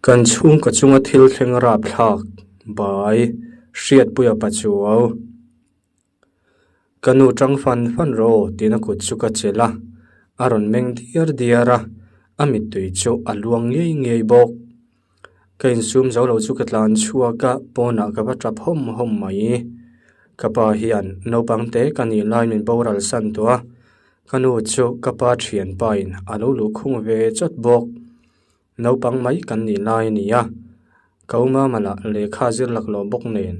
Kan chhungkaw chunga thil thleng rapthlak bai Hriatpuia Pachuau. Ka nu tang fan fan rawh aw tiin a kut chu ka chelh a, a rawn meng diar diar a, a mittui chu a luang ngei ngei bawk. Ka insum zo lo chu ka tlan chhuak a, pawnah ka va tap hawm hawm mai. Ka pa hian naupang te ka nih lai min boral san tawh a, ka nu chu ka pa thianpain a lo luhkhung ve chawt bawk. Naupang mai kan nih lai a ni a, ka umama lah lehkha zir laklawh bawk nen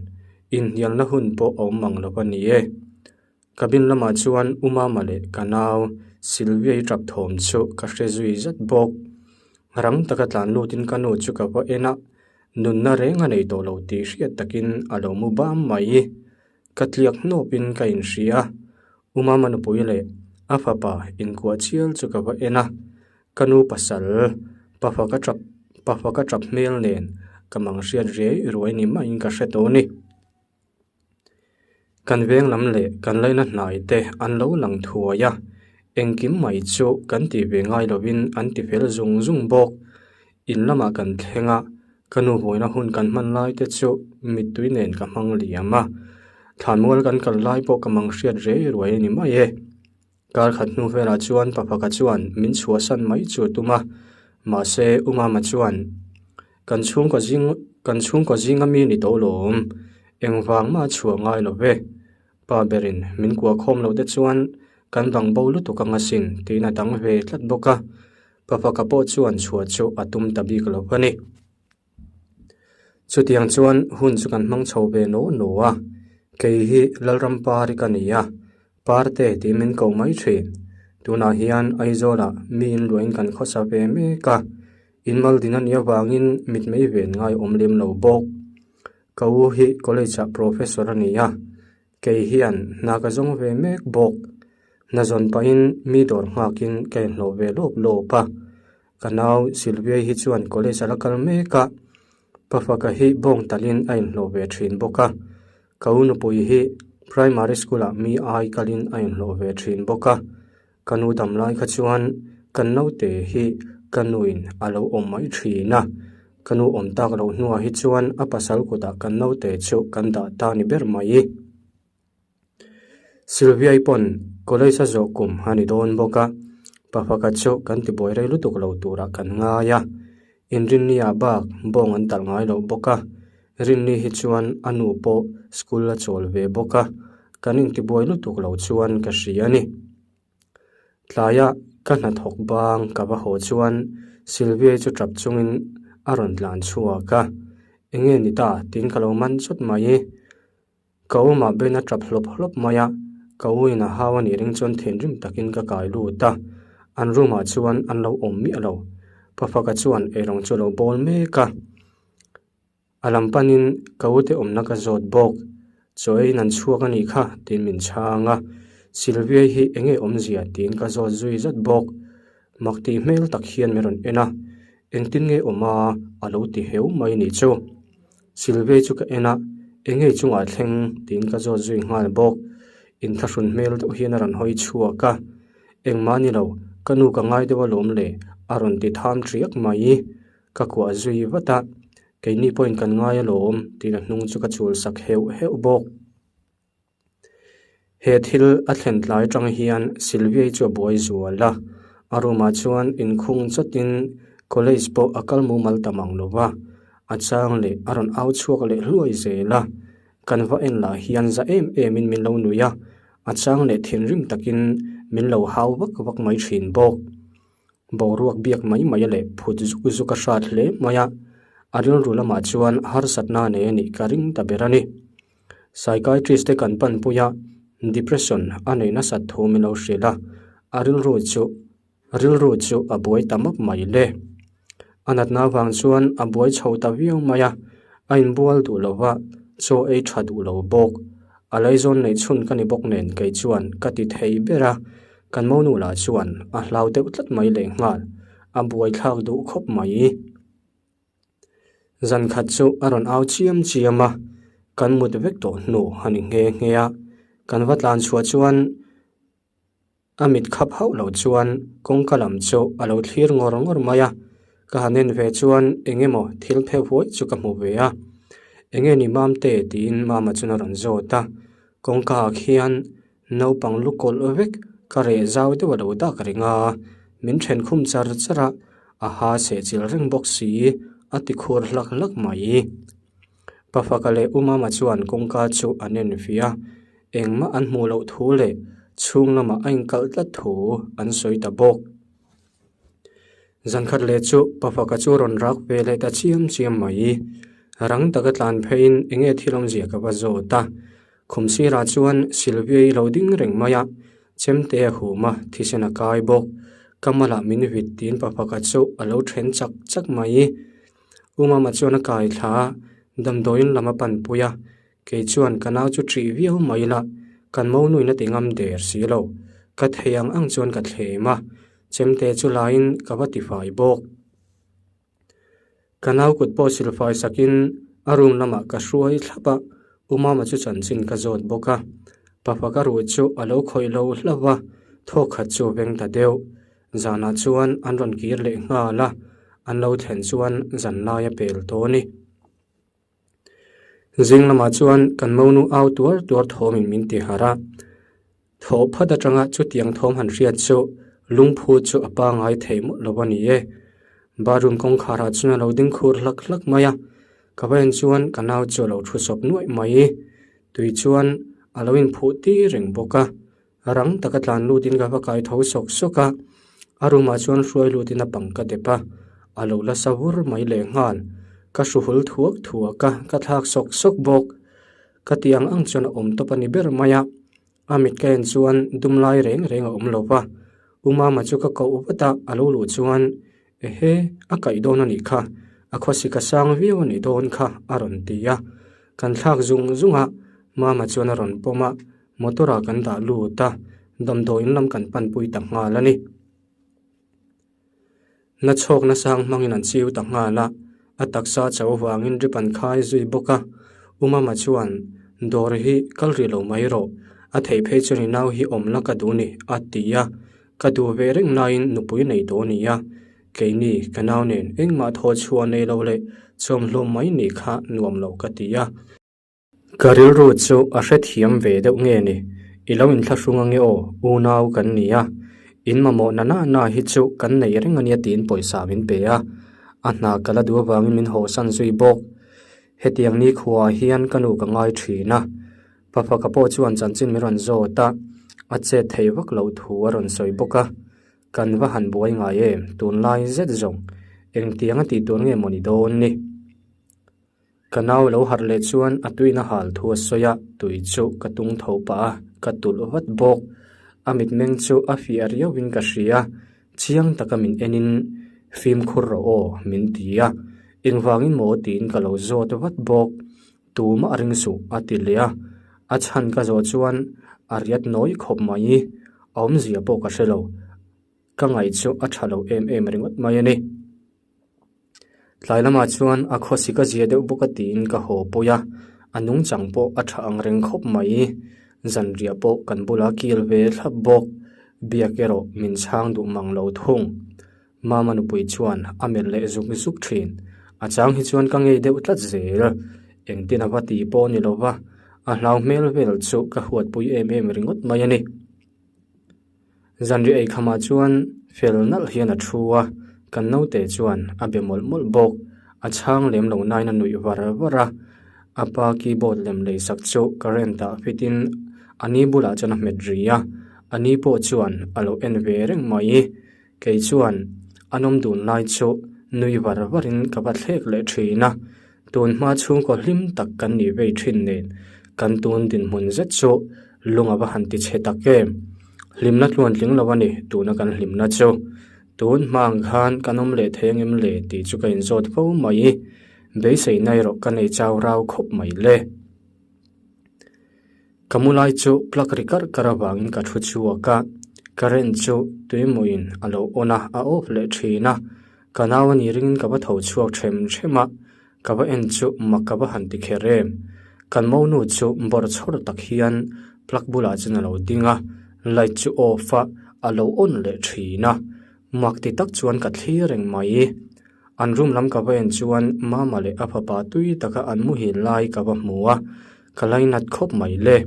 inhnialna hun pawh a awm mang lo a ni e. Cabin lamah chuan umama leh ka nau Sylvia-i tap thawm chu ka hre zui zat bawk. Rang taka tlan lutin ka nu chu ka va en a, nunna reng a nei tawh lo tih hriat takin a lo mu bam mai. Ka tliak hnawpin ka inhria a, umama nupui leh a fapa inkuah chial chu ka va en a, Ka nu pasal, pafa ka tap pafa ka tap hmel nen ka mang hriat riai ruai ni maiin ka hre tawh a ni. Kan veng lam leh kan laina hnai te an lo lang thuai a, engkim mai chu kan tih ve ngai lovin an ti fel zung zung bawk. In lamah kan thleng a, ka nu buaina hun kan hman lai te chu mittui nen ka hmang liam a, thlanmual kan kal lai pawh ka mang hriat riai ruai a ni mai e. Kar khat hnu velah chuan Paphaka chuan min chhuahsan mai chu a tum a, mahse U Mama chuan, Kan chhungkaw zing kan chhungkaw zinga mi ni tawh lawm, engvang mah a chhuah ngai lo ve. Pa berin min kuah khawm loh te chuan kan bang bo lutuk ang asin tiin a dang ve tlat bawk a, Paphaka pawh chuan chhuah chu a tum ta bik lo a ni. Chutiang chuan hun chu kan hmang chho ve naw naw a, kei hi Lalram Pari ka ni a, Parte tih min ko mai thin. Tunah hian Aizawlah mi inluahin kan khawsa ve mek a, inmaldin a nih avangin mitmei ven ngai awm lem lo bawk. Ka u hi college-ah professor a ni a, kei hian hna ka zawng ve mek bawk. Hna zawn pahin mi dawr nghakin ka inhlawh ve lawp lawp a. Ka nau Sylvia hi chuan college a la kal mek a, Pafaka hi bawng talin a inhlawh ve thin bawk a. Ka u nupui hi primary school ah mi ai kalin a inhlawh ve thin bawk a. Ka nu dam lai kha chuan kan naute hi ka nuin a lo awm mai thin a. Ka nu awm tak loh hnuah hi chuan a pasal kutah kan naute chu kan dah ta ni ber mai. Sylvia-i pawn college a zawh kum a ni dawn bawk a, pafa chu kan ti buai rei lutuk lo turah kan ngai a, inrinni-ah bak bawng an talh ngai loh bawk a, rinni hi chuan a nu pawh school a chawl ve bawk a, kan intibuai lutuk lo chuan ka hria a ni. Tlaia ka hnathawk bang ka va haw chuan Sylvia-i chu tap chungin a rawn tlan chhuak a, Enge ni ta? tiin ka lo man chawt mai. Ka awmah Ben a tap hlawp hlawp mai a, ka u in a hau a nih ring chuan thinrim takin ka kai lut a, an room ah chuan an lo awm miah lo. Pafaka chuan eirawng chu a lo bawl mek a, a lam panin ka u te awmna ka zawt bawk. Chaw eiin an chhuak a nih kha tiin min chhang a, Sylvia hi eng nge awmzia tiin ka zawt zui zat bawk. Mak tih hmel tak hian min rawn en a, engtin nge awm a a lo ti heu mai nih chu. Sylvia chu ka en a, eng nge chungah thleng tiin ka zawt zui nghal bawk. Inthlahrun hmel deuh hian a rawn hawi chhuak a, Engmah ni lo, ka nu ka ngai deuh alawm le a rawn ti tham ṭiak mai. Ka kuah zui vat a, keini pawhin kan ngai alawm tiin a hnung chu ka chul sak heuh heuh bawk. He thil a thlen tlai atang hian Sylvia-i chu a buai zual a, a room ah chuan inkhung chawtin college pawh a kal mumal ta mang lo va, a chang leh a rawn au chhuak leh hluai zel a, kan va en lah hian za em em in min lo nui a, a chang leh thinrim takin min lo hau vak vak mai thin bawk. Boruak biak mai mai leh phut zuk zuk a hrat hle mai a, a rilru lamah chuan harsatna nei a nih ka ring ta ber a ni. Psychiatrist te kan panpui a, depression a neih nasat thu min lo hrilh a, a rilru chu rilru chu a buai ta map mai le. A natna avang chuan a buai chho ta viau mai a, a inbual duh lo va, chaw ei tha duh lo bawk. A laizawn neih chhun ka ni bawk nen kei chuan ka ti thei ber a, kan monu lah chuan a hlau deuh tlat mai lehnghal, a buaithlak duh khawp mai. Zan khat chu a rawn au chiam chiam a, kan mut vek tawh hnu a ni nghe nghe a, kan va tlan chhuah chuan a mit khap hauh lo chuan kawngka lam chu a lo thlir ngawr ngawr mai a, Ka han en ve chuan eng emaw thil pheuh huai chu ka hmu ve a. Enge ni Mamte tiin Mama chuan a rawn zawt a. Kawngka ah khian naupang lu kawlh vek ka reh zau deuh a lo dak reng a, min then khum char char a, a ha sehchilh reng bawk si a ti khur hlak hlak mai. Pafaka leh U Mama chuan kawngka chu an en fiah a, engmah an hmuh loh thu leh chhung lamah a inkalh tlat thu an sawi ta bawk. Zankhat leh chu Pafaka chu rawn rak ve leh ta chiam chiam mai. Rang taka tlan pheiin enge thil awmzia ka va zawt a. Khum sirah chuan Sylvia-i lo ding reng mai a, chemte a hum a, thisen a kai bawk. Ka malah min vit tiin Pafaka chu a lo then chak chak mai. U Mama chuan a kai thla a, damdawiin lam a panpui a, kei chuan ka nau chu ṭih viau mai ila, kan monuin a ti ngam der si lo. Ka thei ang ang chuan ka thlem a, chemte chu laiin ka va tifai bawk. Ka nau kut pawh silfai sakin a room lamah ka hruai thlap a, U Mama chu chanchin ka zawt bawk a, Papa ka ruh chu a lo khawih lo hlauh va, thawk khat chu veng ta deuh. Zanah chuan an rawn kir leh nghal a, an lo thlen chuan zan lai a pel tawh a ni. Zing lamah chuan kan monu au tuar tuar thawmin min ti harh a, thawh phat atanga chutiang thawm han hriat chu lungphu chu a pangai thei mawlh lo a ni e. Bathroom kawngkharah chuan a lo ding khur hlak hlak mai a, ka va en chuan ka nau chu a lo thu sawp nuaih mai. Tui chuan a lo inphuh tir reng bawk a. Rang taka tlan lutin ka va kai tho sawk sawk a, a room ah chuan hruai lutin a pang ka dep a, a lo la sa vur mai leh nghal. Ka hru hul thuak thuak a, ka thlak sawk sawk bawk. Ka tih ang ang chuan a awm tawp a ni ber mai a, a mit ka en chuan dum lai reng reng a awm lo va. U Mama chu ka koh vat a, a lo luh chuan Ehe, a kaih dawn a nih kha, a khawsik a sang viau a nih dawn kha a rawn ti a. Kan thlak zung zung a, Mama chuan a rawn pawm a, motor ah kan dah lut a, damdawiin lam kan panpui ta nghal a ni. Na chhawk na sang hmangin an chiu ta nghal a, a taksa cho vangin drip an khai zui bawk a, U Mama chuan dawr hi kal rih lo mai rawh, a theih phei chuan i nau hi awm la ka duh ni a ti a, Ka duh ve reng laiin nupui nei tawh a ni a, keini ka nau nen engmah thaw chhuah nei lo leh chawmhlawm mai nih kha nuam lo ka ti a. Ka rilru chu a hrethiam ve deuh nge ni, i lo inthlahrung ange aw, unau kan ni a, in mamawh na na na hi chu kan nei reng ania tiin pawisa min pe a, a hna ka la duh avangin min hawhsan zui bawk. Hetiang nikhuaah hian ka nu ka ngai thin a. Pafaka pawh chuan chanchin min rawn zawt a, a chet thei vak loh thu a rawn sawi bawk a, kan va han buai ngai em, tunlai zet zawng engtiang a tih tur nge maw ni dawn ni? Ka nau lo harh leh chuan a tuina hal thu a sawi a, tui chu ka tung tho pah a, ka tulh vat bawk. A mitmeng chu a fiah riauin ka hria, chiang taka min enin fimkhur rawh aw min ti a, engvangin maw tiin ka lo zawt vat bawk. Tumah a ring suh a ti leh a, a chhan ka zawh chuan a riat nawi khawp mai, a awmzia pawh ka hre lo, ka ngaih chu a tha lo em em ringawt mai a ni. Tlai lamah chuan a khawsik a zia deuh bawk a tiin ka haw pui a, a nungchang pawh a tha ang reng khawp mai, zanriah pawh kan bula kil ve thlap bawk, biak erawh min chhang duh mang lo thung. Mama nupui chuan a melh leh zuk zuk thin. A chang hi chuan ka ngei deuh tlat zel. Engtin a va ti pawh ni lova, a hlau hmel vel chu ka huatpui em em ringawt mai a ni. Zanriah eikhamah chuan fel nalh hian a thu a, kan naute chuan a be mawlh mawlh bawk. A chhang lem lo nain a nuih var var a, a pa keyboard lem lei sak chu current ah fit in a ni bulah chuan a hmet ri a, a ni pawh chuan a lo en ve reng mai. Kei chuan a nawm dun lai chu nui var varin ka va thlek leh thin a, tun hma chhungkaw hlim tak kan nih vei thin nen kan tun dinhmun zet chu lung a va han ti chhe tak em. Hlimna tluan tling lo a ni tuna kan hlimna chu. Tun hma ang khan kan awm leh thei angem le tih chu ka inzawt fo mai. Beiseina erawh ka nei chau rau khawp mai le. Ka mu lai chu plug ri karh karh avangin ka thu chhuak a, current chu tuimawiin a lo on a, a off leh thin a. Ka nau a nih ringin ka va tho chhuak them them a, ka va en chu mak ka va han ti kher em. Kan monu chu bawrh chhawr tak hian plug bulah chuan a lo ding a, light chu off a, a lo on leh thin a. Mak ti tak chuan ka thlir reng mai. An room lam ka va en chuan Mama leh a fapa tui taka an muhil lai ka va hmu a, ka lainat khawp mai le.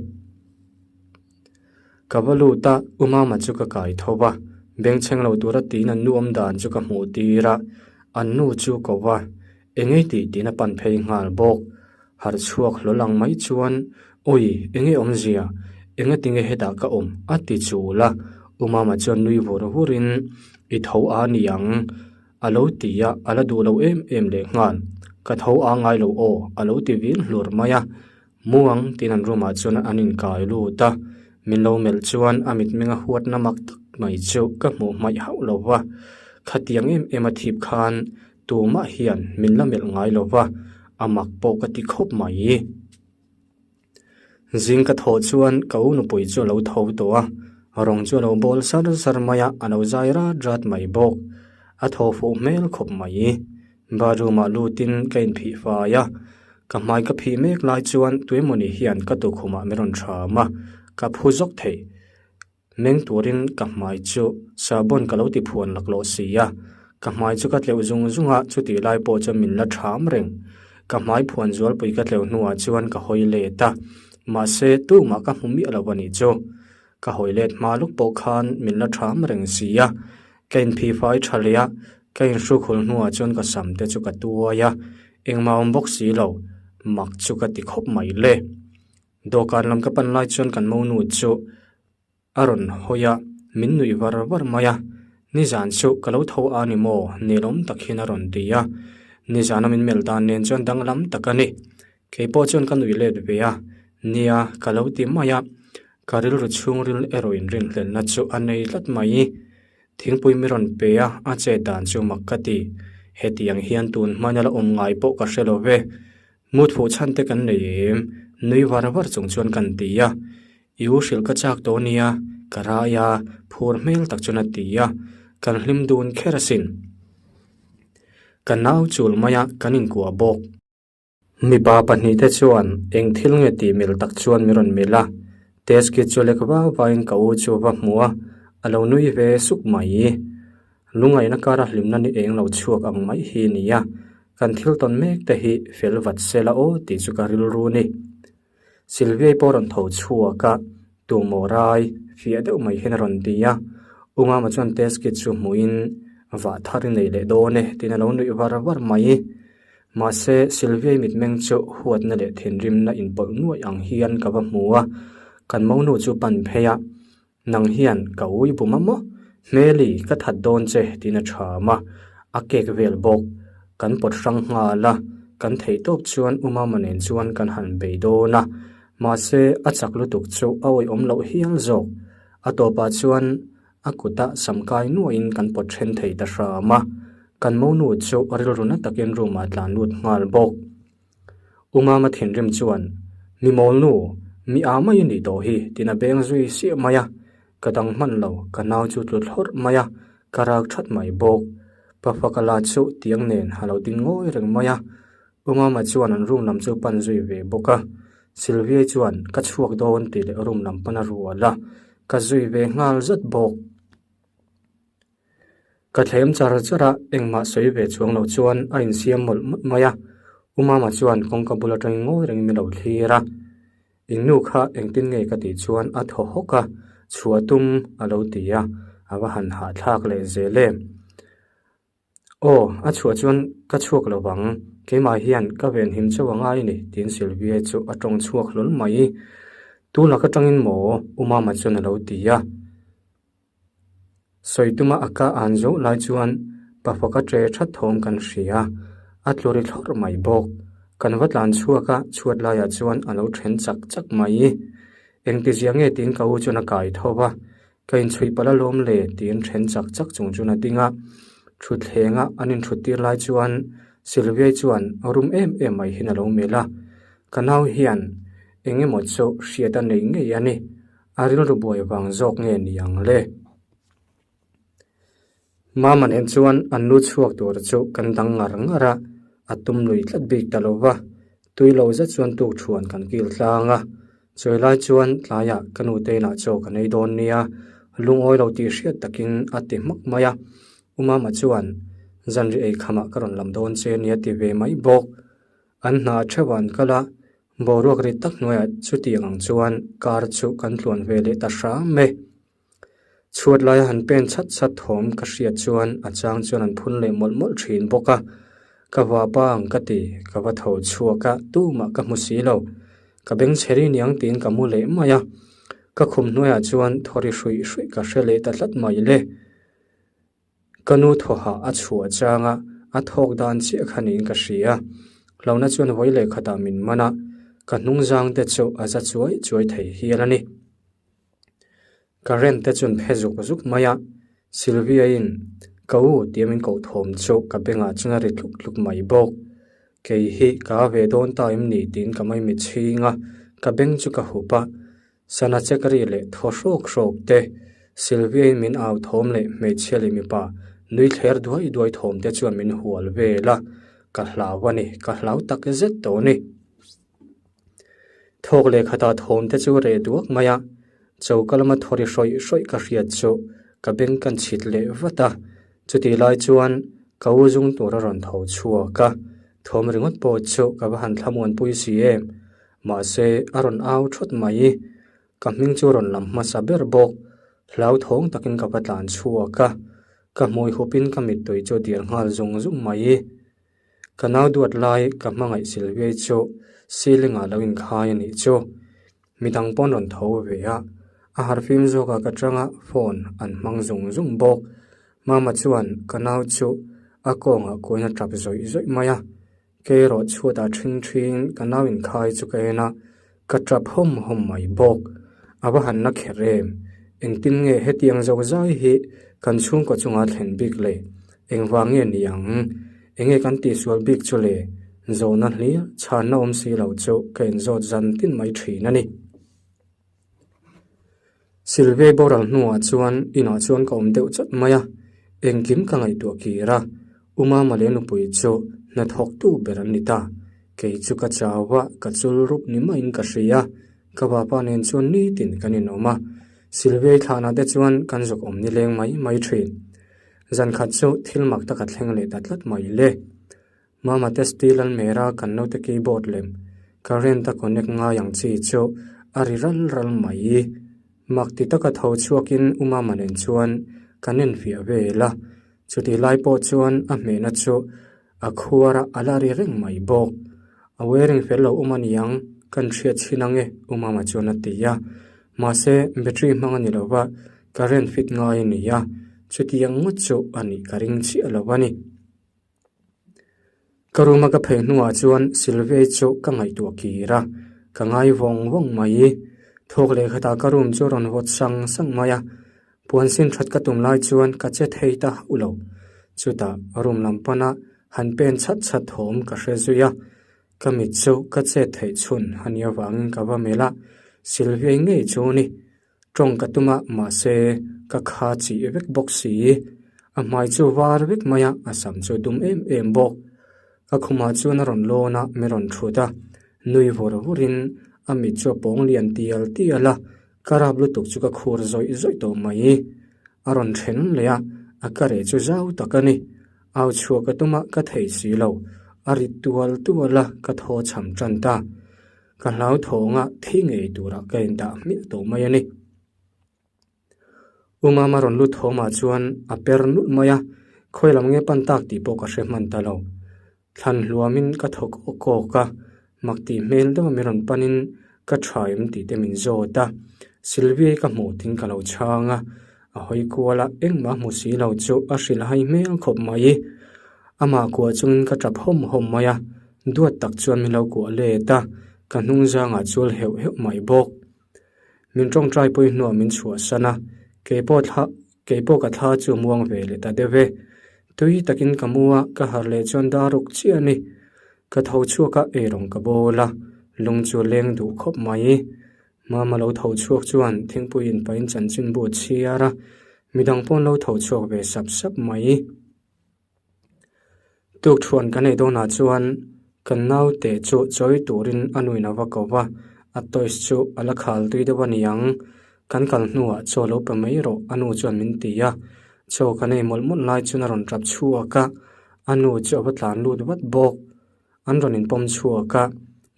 Ka va lut a, U Mama chu ka kai tho va, bengchheng lo tura tiin an nu awm dan chu ka hmuh tir a, an nu chu ko va, Engei tih tiin a pan phei nghal bawk. Harh chhuak hlawl ang mai chuan, Awi, enge awmzia? Enga tinge hetah ka awm? a ti chul a. U Mama chuan nui vur vurin, I tho a ni ang, a lo ti a, a la duh lo em em leh nghal. Ka tho a ngai lo aw, a lo ti vil hlur mai a. Muang tiin an room ah chuan an inkai lut a, min lo melh chuan a mitmenga huatna mak tak mai chu ka hmuh hmaih hauh lo va, khatiang em em a thip khan tumah hian min la melh ngai lo va, a mak pawh ka ti khawp mai. Zing ka thawh chuan ka u nupui chu a lo tho tawh a, rawng chu a lo bawl sar sar mai a, a lo zai rat rat mai bawk, a thaw fuh hmel khawp mai. Bathroom ah lutin ka inphih fai a, ka hmai ka phih mek lai chuan tuemawni hian ka tukhumah min rawn ṭham a, ka phu zawk thei. Meng turin ka hmai chu sahbawn ka lo ti phuan laklawh si a, ka hmai chu ka tleuh zung zung a, chutih lai pawh chuan min la ṭham reng. Ka hmai phuan zualpui ka tleuh hnuah chuan ka hawi let a, mahse tumah ka hmu miah lo a nih chu. Ka hawi let hma luk pawh khan min la ṭham reng si a, ka inphih fai ṭha leh a, ka inhruk hul hnuah chuan ka sam te chu ka tuai a, engmah awm bawk si lo, mak chu ka ti khawp mai le. Dawhkan lam ka pan lai chuan kan monu chu a rawn hawi a, min nuih var var mai a, nizan chu ka lo tho a ni maw? Nelawm tak hian a rawn ti a, nizana min melh dan nen chuan danglam tak a ni. Kei pawh chuan ka nuih let ve a, nia ka lo ti mai a, ka rilru chhungril erawh inrinhlelhna chu a nei tlat mai. Thingpui mi rawn pe a, a chet dan chu mak ka ti. Hetiang hian tun hmana la awm ngai pawh ka hre lo ve. Mut fuh chhan te kan nei em? Nui var var chung chuan kan ti a. I u hrilh ka chak tawh nia, ka rai a, phur hmel tak chuan a ti a. Kan hlim dun kher asin. Ka nau chul mai a, kan inkuah bawk. Mipa pahnihte chuan eng thil nge tih mil tak chuan min rawn mil a, test kit chu lek vau vauin ka u chu va hmu a, a lo nui ve suk mai. Lungaihna kara hlimna ni eng lo chhuak ang mai hi ni a, kan thil tawn mek te hi fel vat se la aw tih chu ka rilru ni. Sylvia-i pawh rawn tho chhuak a, tumaw rai fiah deuh mai hian a rawn ti a, U Mama chuan test kit chu hmuhin vah thar i nei leh dawn e tiin a lo nuih var var mai. Mahse, Sylvia-i mitmeng chu huatna leh thinrimna inpawlh nuaih ang hian ka va hmu a, kan monu chu pan phei a, Nang hian ka ui bum a maw? Hmeli, ka that dawn che tiin a ṭham a, a kek vel bawk. Kan pawt hrang nghal a, kan theih tawp chuan U Mama nen chuan kan han bei dawn a, mahse a chak lutuk chu a awihawm loh hial zawk. A tawpah chuan a kuta sam kai nuahin kan pawt then thei ta hram a, kan monu chu rilru na takin room ah tlan lut nghal bawk. U Mama thinrim chuan, Mi mawlnu, mi â mai a nih tawh hi, tiin a beng zui siah mai a. Ka dang hman lo, ka nau chu tlu thlawrh mai a, ka rak that mai bawk. Pa faka la chu tiang nen a lo ding ngawi reng mai a. U Mama chuan an room lam chu pan zui ve bawk a. Sylvia-i chuan, Ka chhuak dawn tih leh room lam pan a rual a, ka zui ve nghal zat bawk. Ka thlem char char a, engmah sawi ve chuang loh chuan a insiam mawlh mawlh mai a. U Mama chuan kawngka bul atangin ngawi rengin min lo thlir a. In nu kha engtin nge ka tih chuan a thaw hawk a, chhuah tum a lo ti a, a va han hahthlak leh zel em. Aw, a chhuah chuan ka chhuak lo vang, keimah hian ka venhim chauh a ngai a ni, tiin Sylvia chu a tawng chhuak hlawl mai. Tu lak atangin maw? U Mama chuan a lo ti a. Sawi tuma a ka an zawh lai chuan Pafaka ṭe ṭhat thawm kan hria, a tlu ri thlawrh mai bawk. Kan va tlan chhuak a, chhuat laiah chuan a lo ṭhen chak chak mai. Engtizia nge tiin ka u chuan a kai tho va, Ka inchhuih palh alawm le tiin ṭhen chak chak chung chuan a ding a. Ṭhutthlenga an inṭhut tir lai chuan Sylvia-i chuan rum em em mai hian a lo melh a, Ka nau hian eng emaw chu hriat a nei ngei a ni. A rilru buai vang zawk nge ni ang le? Mama nen chuan an lu chhuak tur chu kan dang ngar ngar a, a tum lui tlat bik ta lo va. Tui lo zet chuan tuk thuan kan kil tlang a. Chawi lai chuan tlaiah ka nute inah chaw ka nei dawn nia, lungawi lo tih hriat takin a ti hmak mai a. U Mama chuan, Zanri ei khamah ka rawn lam dawn che nia ti ve mai bawk. An hna theuh an kal a, boruak rit tak hnuaiah chutiang ang chuan car chu kan tluan ve leh ta hram e. Chhuat laia han pen chhat chhat thawm ka hriat chuan a chang chuan an phun leh mawlh mawlh thin bawk a. Ka vapa ang ka ti, ka va tho chhuak a, tumah ka hmu si lo. Ka beng chhe ri niang tiin ka mu leh mai a. Ka khum hnuaiah chuan thaw ri hruih hruih ka hre leh ta tlat mai le. Ka nu thawhah a chhuah chang a, a thawk dan chiah kha niin ka hria. Hlauhna chuan vawi leh khatah min man a, ka hnung zang te chu a za chuai chuai thei hial a ni. Current te chuan phe zuk zuk mai a, Sylvia-in ka u tia min koh thawm chu ka bengah chuan a ri tluk tluk mai bawk. Kei hi ka a ve dawn ta em ni tiin ka maimi chhing a, ka beng chu ka hup a. Sana chek ri leh thaw hrawk hrawk te, Sylvia-in min au thawm leh hmeichhia leh mipa nui thler duai duai thawm te chuan min hual vel a, ka hlau a ni, ka hlau tak zet tawh a ni. Thawk leh khatah thawm te chu reh duak mai a, choka lama thaw ri hrawih hrawih ka hriat chu ka beng kan chhit leh vat a, chutih lai chuan ka u zung tur a rawn tho chhuak a, thawm ringawt pawh chu ka va han thlamuanpui si em, mahse a rawn au thawt mai, ka hming chu rawn lam hmasa ber bawk, hlauthawng takin ka va tlan chhuak a, ka hmui hupin ka mittui chu dir nghal zung zung mai. Ka nau duat lai ka hmangaih Sylvia chu ceiling ah lo inkhai a nih chu. Midang pawn rawn tho ve a, a harhfim zawkah ka tanga phone an hmang zung zung bawk. Mama chuan ka nau chu a kawngah kuain a tap zawih zawih mai a. Kei erawh chhuatah ṭhing ṭhing ka nau inkhai chu ka en a, ka tap hawm hawm mai bawk. A va han na kher em? Engtin nge hetiang zo zai hi kan chhungkaw chunga thlen bik le? Engvang nge ni ang? Enge kan tihsual bik chu le? Zawhna hlir chhanna awm si lo chu ka inzawt zan tin mai thin a ni. Sylvia boral hnuah chuan inah chuan ka awm deuh chawt mai a, engkim ka ngaihtuah kir a, U Mama leh nupui chu hnathawktu ber an ni ta. Kei chu ka chau a, ka chul rup ni maiin ka hria, ka vapa nen chuan nitin kan inawm a, Sylvia thlanah te chuan kan zuk awm nileng mai mai thin. Zan khat chu thil mak tak a thleng leh ta tlat mai le. Mama te steel an mer a kan naute keyboard lem current a connect ngai ang chi chu a ri ral ral mai. Mak ti taka tho chhuakin U Mama nen chuan kan enfiah vel a, chutih lai pawh chuan a hmehna chu A khuar a, a la ri reng mai bawk. A wearing fel lo awm a niang, kan hriat chhin ang e, U Mama chuan a ti a. Mahse, battery hmang a ni lo va, current fit ngai a ni a, chutiang ngawt chu a nih ka ring chiah lo a ni. Ka room a ka phei hnuah chuan Sylvia chu ka ngaihtuah kir a, ka ngai vawng vawng mai. Thawk leh khatah ka room chu a rawn vawt sang sang mai a, Puan sin that ka tum lai chuan ka che thei ta hauh lo. Chutah room lam pana han pen chhat chhat thawm ka hre zui a, ka mit chu ka chet theih chhun a nih avangin ka va melh a, Sylvia-i ngei chu ni. Tawng ka tum a, mahse ka kha chih vek bawk si. A hmai chu var vek mai a, a sam chu dum em em bawk. Ka khumah chuan a rawn lawn a, mi rawn thut a, nui vur vurin a mit chu a pawng lian tial tial a, Ka rap lutuk chu ka khur zawih zawih tawh mai. A rawn then leh a, a ka reh chu zau tak a ni. Au chhuah ka tum a, ka thei si lo. A rit tual tual a, ka thaw cham tan ta. Ka hlau thawng a, thi ngei turah ka indah hmiah tawh mai a ni. U Mama rawn lut thawmah chuan a per nulh mai a, khawi lam nge pan tak tih pawh ka hre hman ta lo. Thlan hluamin ka thaw kawk kawk a, mak tih hmel deuh a min rawn panin ka tha em tih te min zawt a. Sylvia-i ka hmuh tin ka lo chhang a, a hawi kual a, engmah hmu si lo chu a hrilh hai hmel khawp mai. Amah kuah chungin ka tap hawm hawm mai a, duat tak chuan min lo kuah let a, ka hnung zangah chual heuh heuh mai bawk. Min tawngtai pawih hnuah min chhuahsan a, keipawh thla keipawh ka thla chu a muang ve leh ta deuh e. Tui takin ka mu a, ka harh leh chuan dar ruk chiah a ni. Ka tho chhuak a, eirawng ka bawl a, lung chu a leng duh khawp mai. Mama lo tho chhuak chuan thingpui in pahin chanchinbu a chhiar a, midang pawh an lo tho chhuak ve sap sap mai. Tukthuan kan ei dawnah chuan kan naute chu chawi turin a nuin a va ko va, a toys chu a la khal tui deuh a ni ang. Kan kal hnuah chaw lo pe mai rawh a nu chuan min ti a, chaw kan ei mawlh mawlh lai chuan a rawn tap chhuak a. A nu chu a va tlan lut vat bawk. An rawn inpawm chhuak a,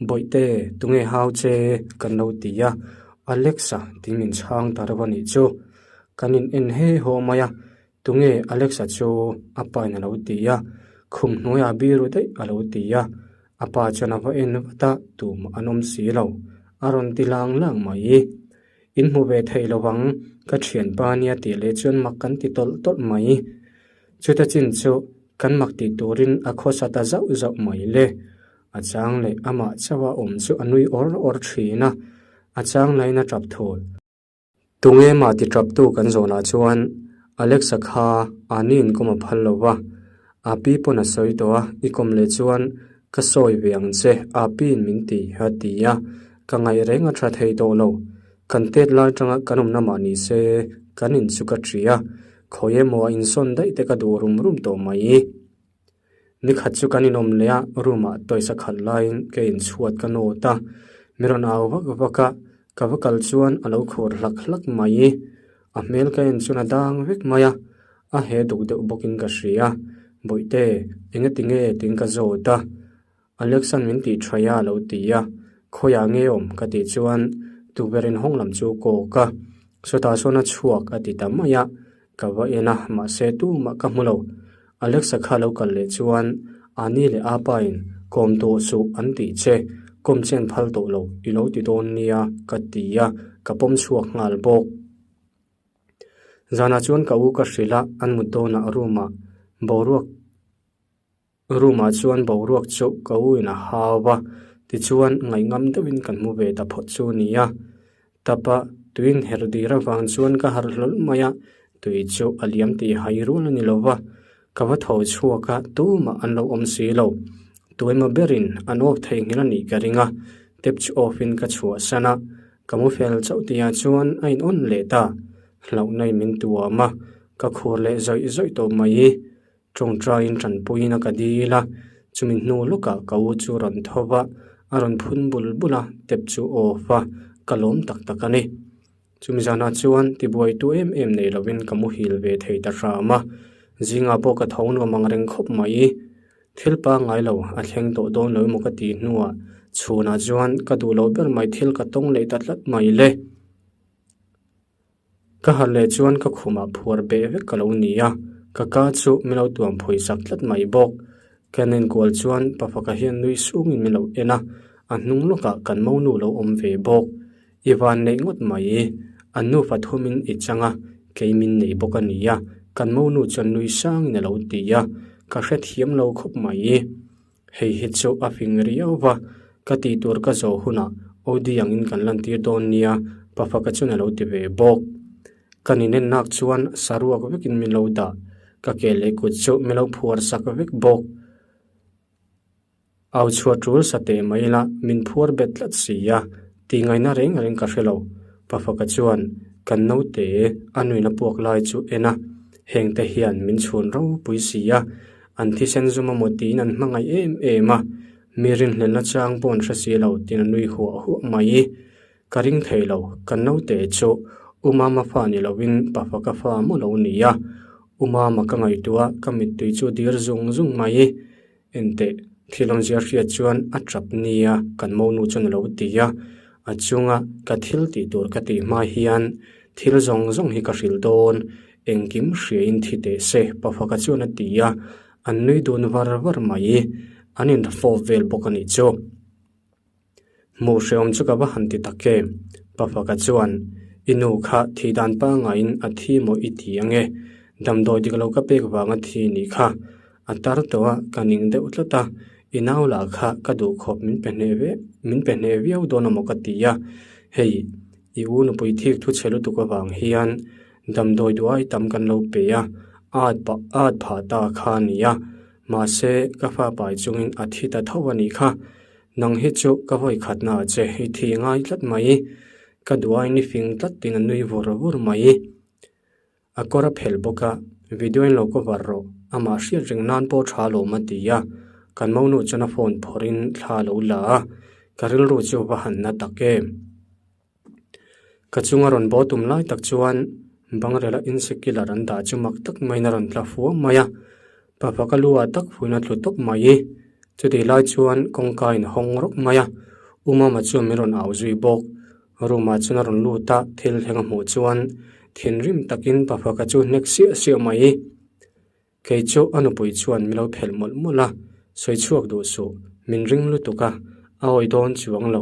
Bawihte, tunge hau che? kan lo ti a, Alexa tih min chhang ta reuh a nih chu. Kan in en he haw mai a, Tunge Alexa chu? A pa in a lo ti a, Khum hnuaiah biru daih a lo ti a, a pa chuan a va en vat a, tumah an awm si lo, a rawn ti lang lang mai. In hmu ve thei lo ang, ka thianpa nia tih leh chuan mak kan ti tawlh tawlh mai. Chuta chin chu kan mak tih turin a khawsa ta zauh zauh mai le. A chang leh amah chauha awm chu a nui awr awr thin a, a chang lain a tap thul. Tunge mah ti taptu kan zawnah chuan Alexa kha ani inkawm a phal lo va, a pi pawn a sawi tawh a, i kawm leh chuan ka sawi ve ang che, a piin min ti a ti a, ka ngaih reng a tha thei tawh lo. Kan tet lai tanga kan awmna mah ni se kan in chu ka ṭi a, khawi emaw a insawn daih te ka duh rum rum tawh mai. Nikhat chu kan inawm leh a, room ah tawisa khat laiin ka inchhuat ka nawt a, mi rawn au vak vak a, ka va kal chuan a lo khur hlak hlak mai. A hmel ka en chuan a dang vek mai a, a he duk deuh bawkin ka hria. Bawihte, engati nge tiin ka zawt a, Alexan min tih thaih a a lo ti a, khawiah nge awm ka tih chuan tukverh in hawng lam chu kawk a, sawtah sawn a chhuak a ti ta mai a, ka va en a mahse tumah ka hmu lo. Alexa kha lo kal leh chuan Ani leh Apa in kawm tawh suh an tih che, kawm chen phal tawh lo i lo ti dawn nia ka ti a, ka pawm chhuak nghal bawk. Zanah chuan ka u ka hrilh a, an mut dawnah room ah boruak. Room ah chuan boruak chu ka u in a hau a, tichuan ngaihngam deuhin kan hmu ve ta phawt chu a ni a. Tap a tuiin herh dir avang chuan ka harh hlawlh mai a, tui chu a liam tih hai rual a ni lo va, ka va tho chhuak a, tumah an lo awm si lo. Tuaima berin an off thei nghilh a nih ka ring a, tap chu off in ka chhuahsan a, ka mu fel chauh tihah chuan a in on leh ta. Hlauhna in min tuam a, ka khur leh zawih zawih tawh mai. Tawngtaiin tanpuiin a ka dil a, chumi hnu lawkah ka u chu rawn tho va, a rawn phun bul bul a, tap chu off a, ka lawm tak tak a ni. Chumi zanah chuan tibuaitu em em nei lovin ka muhil ve thei ta hram a, zingah pawh ka tho nuam ang reng khawp mai. Thil pangngai lo a thleng tawh dawn lo emaw ka tih hnuah chhunah chuan ka duh loh ber mai thil ka tawng leh ta tlat mai le. Ka harh leh chuan ka khumah phuar beh vek ka lo ni a, ka ka chu min lo tuam phawi sak tlat mai bawk. Ka enkual chuan pa faka hian nui sungin min lo en a, a hnung lawkah kan monu lo awm ve bawk. I van neih ngawt mai, an nufa thumin i chang a, kei min nei bawk a ni a, kan monu chuan nui sangin a lo ti a, ka hrethiam lo khawp mai. Hei hi chu a fing riau va, ka tih tur ka zawh hunah OD angin kan lantir dawn nia, Pafaka chuan a lo ti ve bawk. Ka ninen nak chuan saruak vekin min lo dah, ka ke leh kut chu min lo phuar sak vek bawk. Au chhuah tul sa teh mai ila min phuar bet tlat si a, tih ngaihna reng reng ka hre lo. Pafaka chuan kan naute a nuina puak lai chu en a, hengte hian min chhun ropui si a, An thisen zum amaw tiin an hmangaih em em a, mi rinhlelhna chang pawh an hre si lo tiin a nui huah huah mai. Ka ring thei lo, kan naute chu U Mama fa ni lovin pa faka fa maw lo ni a, U Mama ka ngaihtuah ka mittui chu dir zung zung mai. Enteh, thil awmzia hriat chuan a tap nia kan monu chuan a lo ti a, a chunga ka thil tih tur ka tih hma hian thil zawng zawng hi ka hrilh dawn, Engkim hriain thi teh se, Pafaka chuan a ti a, an nui dun var var mai. An inrafawp vel bawk a nih chu. Hmuh hrehawm chu ka va han ti tak em? Pafaka chuan, I nu kha thih dan pangaiin a thi maw i ti ange? Damdawi dik lo ka pek vanga thi nih kha. A tar tawh a, ka ning deuh tlat a, i nau lah kha ka duh khawp min pe hneh ve min pe hneh viau dawn amaw ka ti a, hei i u nupui thik thu chhe lutuk avang hian Damdawi duai tam kan lo pe a, at pah at phah ta kha a ni a, mahse ka fa pai chungin a thi ta tho a nih kha. Nang hi chu ka vawi khatna ah che i thi ngai tlat mai, ka duaiin i fing tlat tiin a nui vur vur mai. A kawr a phelh bawk a, video in lo cover rawh, amah hriat reng nan pawh tha lawm a ti a, kan monu chuan a phone phawrhin thla a lo la a, ka rilru chu va han na tak em. Ka chunga rawn baw tum lai tak chuan bangrela insecular an dah chu mak tak maiin a rawn tla fuam mai a. Pa faka lu ah tak fuin a tlu tawp mai. Chutih lai chuan kawngka in hawng rawk mai a, U Mama chuan min rawn au zui bawk. Room ah chuan a rawn lut a, thil thleng a hmuh chuan thinrim takin pa faka chu hnek siah siah mai. Kei chu a nupui chuan min lo phelh mawlh mawlh a, sawi chhuak duh suh, min ring lutuk a, a awi dawn chuang lo.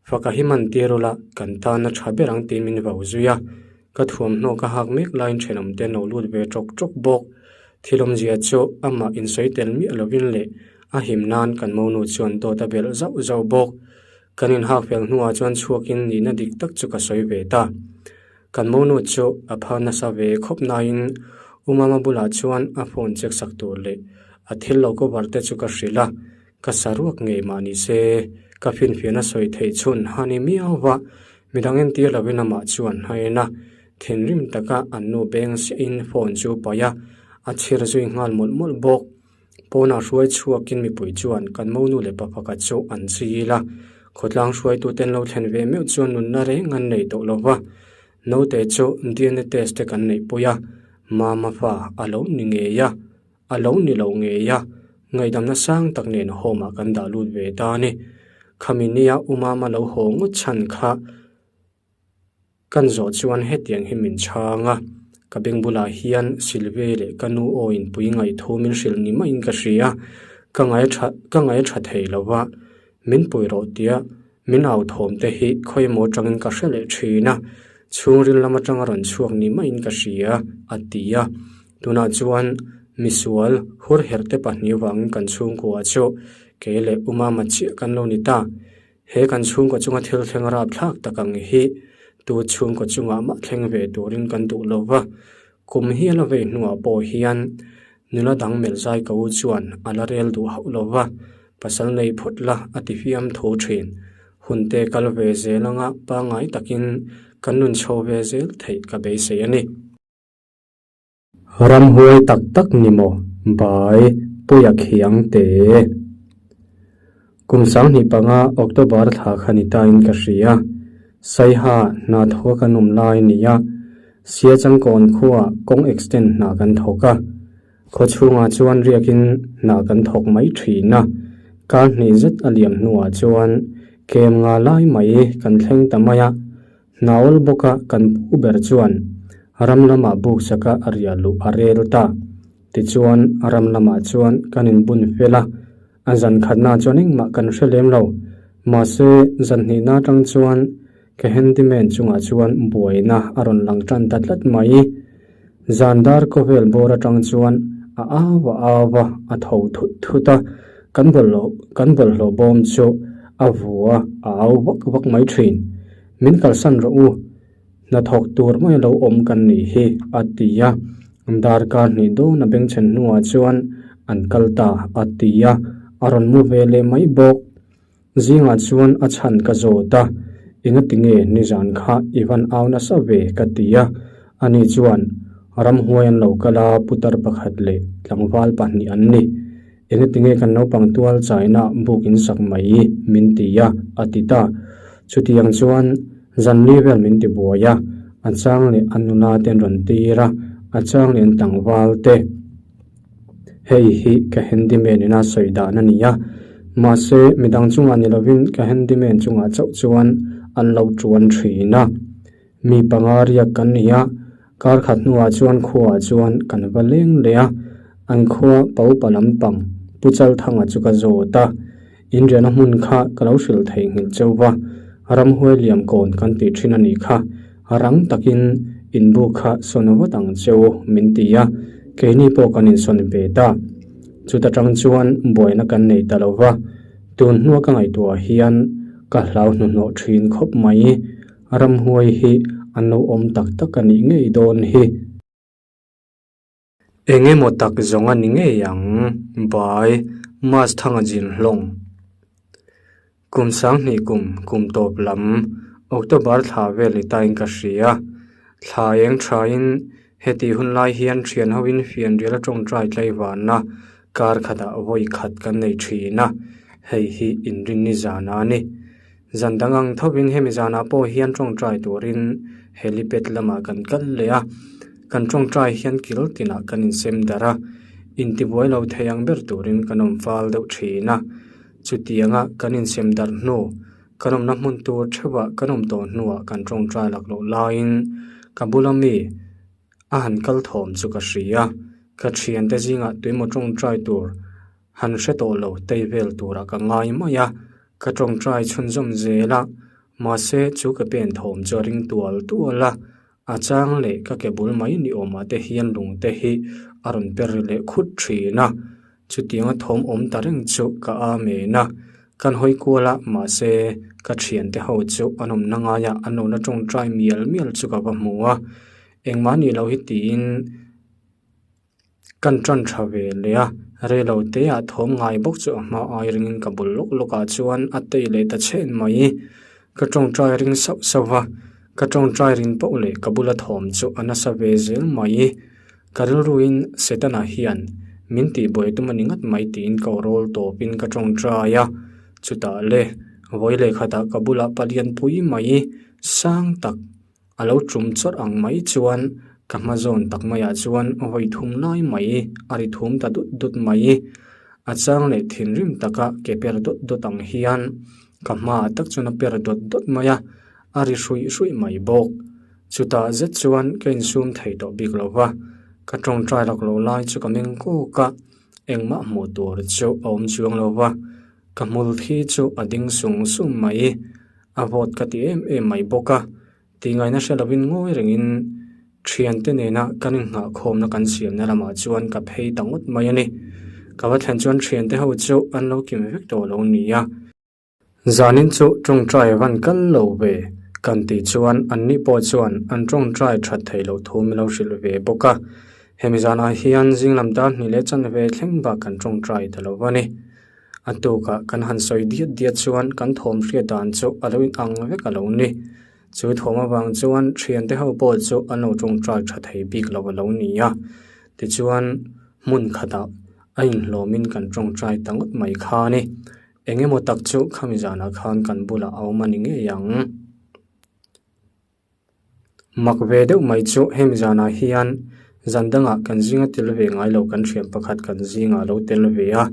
Faka hi man tir ula, kan tan a tha ber ang tiin min vau zui a. Ka thuamhnaw ka hak mek laiin thenawm te an lo lut ve tawk tawk bawk. Thil awmzia chu amah insawi tel miah lovin leh a him nan kan monu chuan dawt a belh zauh zauh bawk. Kan inhak fel hnuah chuan chhuakin nihna dik tak chu ka sawi ve ta. Kan monu chu a phar nasa ve khawp naiin U Mama bulah chuan a phone check sak tur leh a thil lo cover te chu ka hrilh a. Ka saruak ngei mah ni se, ka finfiahna sawi theih chhun ha ni miau va, midang entir lovin amah chuan a en a, thinrim taka an nu beng siahin phone chu paih a, a chhir zui nghal mawlh mawlh bawk. Pawnah hruai chhuakin mipui chuan kan monu leh pa pakhat chu an chil a, khawtlang hruaitute an lo thlen ve meuh chuan nunna reng an nei tawh lo va, naute chu DNA test te kan neihpui a, mama fa a lo ni ngei a. A lo ni lo ngei a, ngaihdamna sang tak nen home ah kan dah lut ve ta a ni. Khami nia U Mama lo haw ngawt chhan kha kan zawh chuan hetiang hi min chhang a, ka beng bulah hian Sylvie leh ka nu aw inpui ngaihthu min hrilh ni maiin ka hria, ka ngai tha ka ngai tha thei lo va, min pui rawh tia min au thawm te hi khawi emaw atangin ka hre leh thin a, chhungril lam atanga rawn chhuak ni maiin ka hria a ti a. Tunah chuan misual hur herh te pahnih vangin kan chhungkua chu kei leh U Mama chiah kan lo ni ta. He kan chhungkaw chunga thil thleng rapthlak tak ang hi tu chhungkaw chungah mah thleng ve turin kan duh lo va. Kum hi a la vei hnuah pawh hian nula dang melh zai ka u chuan a la rel duh hauh lo va, pasal nei phawt la a ti fiam tho thin. Hunte kal ve zel anga pangngai takin kan nun chho ve zel theih ka beisei a ni. Ramhuai tak tak ni maw? Bai, Puia Khiang te. Kum 2005 October thla kha ni tain ka hria. Saiha hna thawka kan awm lai a ni a. Sia Changkawn khuaah kawng extend hna kan thawk a. Khaw chhungah chuan riakin hna kan thawk mai thin a. Kar hnih zet a liam hnuah chuan kem nga lai mai kan thleng ta mai a. Hnawl bawka kan pu ber chuan ram lamah buk saka a riah luh a rel ta. Tichuan ram lamah chuan kan inbun fel a, a zan khatna chuan engmah kan hre lem lo. Mahse zan hnihna atang chuan ka handyman chungah chuan buaina a rawn lang tan ta tlat mai. Zan dar khawvel bawr atang chuan a au a au a, a tho thut thut a, kan bawlhhlawh kan bawlhhlawh bawm chu a vu a, a au vak vak mai thin. Min kalsan rawh u, hnathawk tur mai lo awm kan nih hi, a ti a. Darkar hnih dawn a bengchhen hnuah chuan an kal ta, a ti a, a rawn mu ve leh mai bawk. Zingah chuan a chhan ka zawt a, engati nge nizan kha i van au nasa ve ka ti a, ani chuan ramhuai an lo kal a putar pakhat leh tlangval pahnih an ni. Engati nge kan naupang tual chaina buk in sak mai min ti a, a ti ta. Chutiang chuan zanli vel min ti buai a, a chang leh a nula te an rawn tir a, a chang leh an tlangval te. Hei hi ka handyman ina sawi dan a ni a, mahse midang chungah ni lovin ka handyman chungah chauh chuan an lo tuan thin a. Mi panga riak kan ni a, kar khat hnuah chuan khuaah chuan kan va leng leh a, an khua Paupa lampang Pu Chalthanga chu ka zawt a, inriahna hmun kha ka lo hrilh theihnghilh cheu va, ramhuai liam kawn kan tih thin a nih kha, rang takin inbuk kha sawn vat ang cheu min ti a, keini pawh kan insawn ve ta. Chuta tang chuan buaina kan nei ta lo va, tun hnua ka ngaihtuah hian ka hlau hnuhnawh thin khawp mai. Ramhuai hi an lo awm tak tak a nih ngei dawn hi. Eng emaw tak zawng a ni ngei ang, Bai, Mas thanga zin hlawng. Kum 2000 kum, kum tawp lam, October thla vel ni tain ka hria. Thla eng thain heti hun lai hian thian hoin fianrial a tawngtai tlaivanna kar khatah vawi khat kan nei thin a, hei hi inrinni zan a ni. Zan dang ang thovin hemi zanah pawh hian tawngtai turin helipad lamah kan kal leh a. Kan tawngtai hian kil tinah kan insem darh a, intibuai lo thei ang ber turin kan awm fal deuh thin a. Chutianga kan insem darh hnu, kan awmna hmun tur theuhah kan awm tawh hnuah kan tawngtai lak loh laiin ka bula mi a han kal thawm chu ka hria. Ka thiante zingah tuimaw tawngtai tur han hre tawh lo tei vel turah ka ngai mai a, ka tawngtai chhunzawm zel a, mahse chu ka pen thawm chu a ring tual tual a, a chang leh ka ke bul mai ni awmah te hian lung te hi a rawn per ri leh khut thin a, chutianga thawm awm ta reng chu ka amen a, kan hawi kual a, mahse ka thiante ho chu an awmna ngaiah an lo la tawngtai mial mial chu ka va hmu a, engmah nih loh hi tiin. Kan tan tha ve leh a, reilo te ah thawm ngai bawk chu a hma ai ringin ka bul lawk lawk ah chuan a tei leh ta chhen mai. Ka tawngtai ring sauh sauh va, ka tawngtai rin poh leh ka bula thawm chu a nasa ve zel mai. Ka rilruin Setana hian min tihbuai tum a ni ngat mai tiin ka aw rawl tawpin ka tawngtai a, chutah le vawi lehkhatah ka bulah palian pui mai sang tak A lo tum chawrh ang mai chuan ka hma zawn tak maiah chuan vawi thum lai mai a ri thum ta dut dut mai. A chang leh thinrim taka ke per dawt dawt ang hian ka hmaah tak chuan a per dawt dawt mai a, a ri hruih hruih mai bawk. Chutah zet chuan ka insum thei tawh bik lo va, ka tawngtai lak lo lai chu ka meng kawk a, engmah hmuh tur chu a awm chuang lo va, ka hmul thi chu a ding sung sung mai. A vawt ka ti em em mai bawk a, tihngaihna hre lovin ngawi rengin thiante nena kan inngahkhawmna kan siamna lamah chuan ka phei ta ngawt mai a ni. Ka va thlen chuan thiante ho chu an lo kim vek tawh lo ni a. Zanin chu tawngtai van kal lo ve kan tih chuan anni pawh chuan an tawngtai that theih loh thu min lo hrilh ve bawk a. Hemi zanah hian zinglam dar hnih leh chanve thleng bak kan tawngtai ta lo va ni. A tukah kan han sawi diat diat chuan kan thawm hriat dan chu a lo inang vek a lo ni. Chu thawm avang chuan thiante ho pawh chu an lo tawngtai tha thei bik lo a lo ni a. Tichuan hmun khatah a inhlawmin kan tawngtai ta ngawt mai kha a ni. Eng emaw tak chu khami zanah khan kan bulah a awm a ni ngei ang. Mak ve deuh mai chu hemi zanah hian zan dangah kan zinga tel ve ngai lo kan thian pakhat kan zingah lo tel ve a,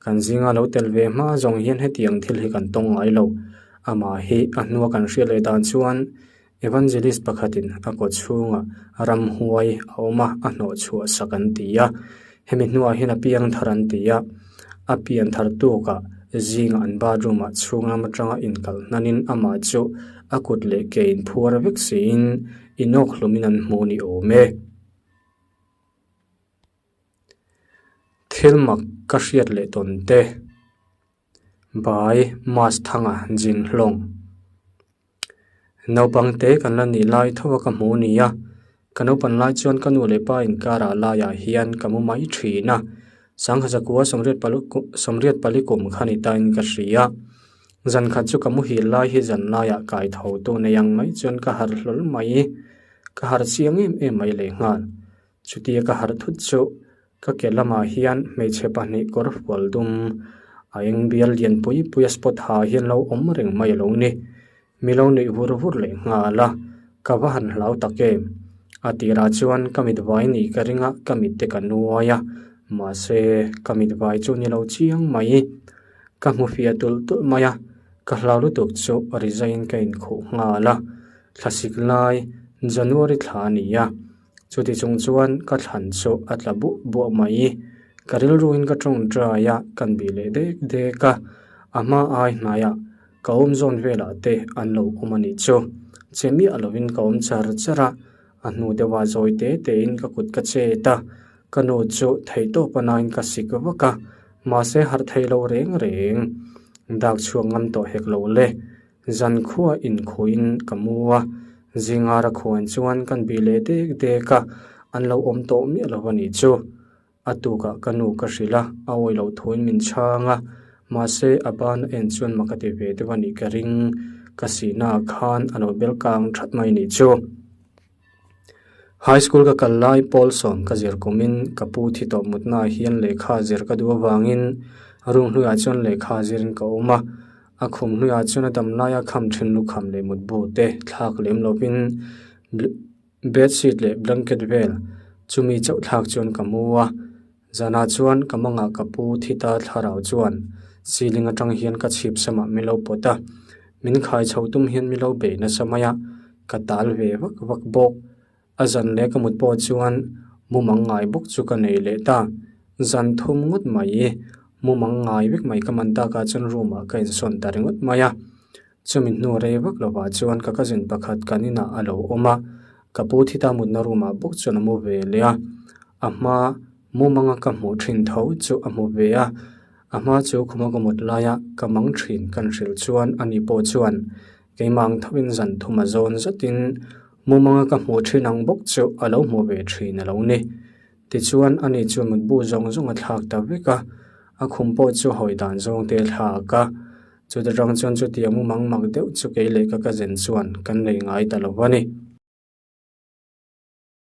kan zinga lo tel ve hma zawng hian hetiang thil hi kan tawng ngai lo. Amah hi a hnua kan hriat leh dan chuan Evangelist pakhatin a kaw chhungah ramhuai a awm a, a hnawh chhuah sak an ti a, hemi hnuah hian a piang thar an ti a, a pian thar tukah zingah an bathroom ah chhung lam atanga inkalh hnanin amah chu a kut leh ke inphuar vek siin inawk hlumin an hmu ni awm e. Thil mak ka hriat leh tawn te. Bai Mas Thanga Jin Hlawng. Naupang te kan la nih lai tho a ka hmu ni a, ka naupan lai chuan ka nu leh pa inkarah laiah hian ka mu mai thin a, sangha zakua sawmriat pali sawmriat pali kum kha ni tain ka hria. Zan khat chu ka muhil lai hi zan laiah kai tho tu nei ang mai chuan ka harh hlawl mai, ka harh chiang em em mai lehnghal. Chutia ka harh thut chu ka ke lamah hian hmeichhe pahnih kawr fual dum a eng bial lian pui pui a spot ha hian lo awm reng mai a lo ni. Mi lo nuih vur vur leh nghal a, ka va han hlau tak em? A tirah chuan ka mit vai nih ka ring a, ka mit te ka nuai a, mahse ka mit vai chu ni lo chiang mai. Ka hmu fiah tulh tulh mai a, ka hlau lutuk chu rizaiin ka inkhuh nghal a, thlasik lai January thla a ni a. Chuti chung chuan ka thlan chu a tla buah buah mai. Ka rilruin ka tawngtai a, kan bih leh dek dek a. A hma ai hnaiah ka awm zawn velah te an lo awm a nih chu. Che miah lovin ka awm char char a, a hnu deuhah zawi te tein ka kut ka chet a. Ka nu chu theihtawp a nain ka sik vak a, mahse harh thei lo reng reng. Dak chhuak ngam tawh hek lo le. Zankhua inkhuin ka mu a, zingara khuan chuan kan bih leh dek dek a, an lo awm tawh miah lo a nih chu. A tukah ka nu ka hrilh a, a awi loh thuin min chhang a, mahse a ban a en chuan mak a ti ve deuh a nih ka ring, ka sihnaah khan a lo bel kang that mai nih chu. High school ka kal lai pawl sawm ka zir kumin ka pu thi tawh mutnaah hian lehkha zir ka duh avangin room hnuaiah chuan lehkha zirin ka awm a, a khum hnuaiah chuan a dam laia kham thin lukham leh mutbu te thlak lem lovin. Bedsheet leh blanket vel chumi chauh thlak chuan ka mu a, zanah chuan ka mangah ka pu thi ta thlarau chuan ceiling atang hian ka chhip samah min lo pawt a, min khai chho tum hian min lo bei nasa mai a, ka tal ve vak vak bawk. A zan leh ka mut pawh chuan mumang ngai bawk chu ka nei leh ta. Zan thum ngawt mai, mumang ngai vek mai ka man takah chuan room ah ka insawn ta ringawt mai a. Chumi hnu rei vak lovah chuan ka cousin pakhat kan inah a lo awm a, ka pu thi ta mutna room ah bawk chuan a mu ve leh a. A hma mumanga ka hmuh thin tho chu a hmu ve a, a hma chu khuma ka mut laia ka mang thin kan hrilh chuan ani pawh chuan keimah ang thovin zan thum a zawn zatin Mumanga ka hmuh thin ang bawk chu a lo hmu ve thin a lo ni. Tichuan, ani chuan mutbu zawng zawng a thlak ta vek a, a khum pawh chu hawi dan zawng te a thlak a. Chuta tang chuan chutiang mumang mak deuh chu kei leh ka cousin chuan kan nei ngai ta lo a ni.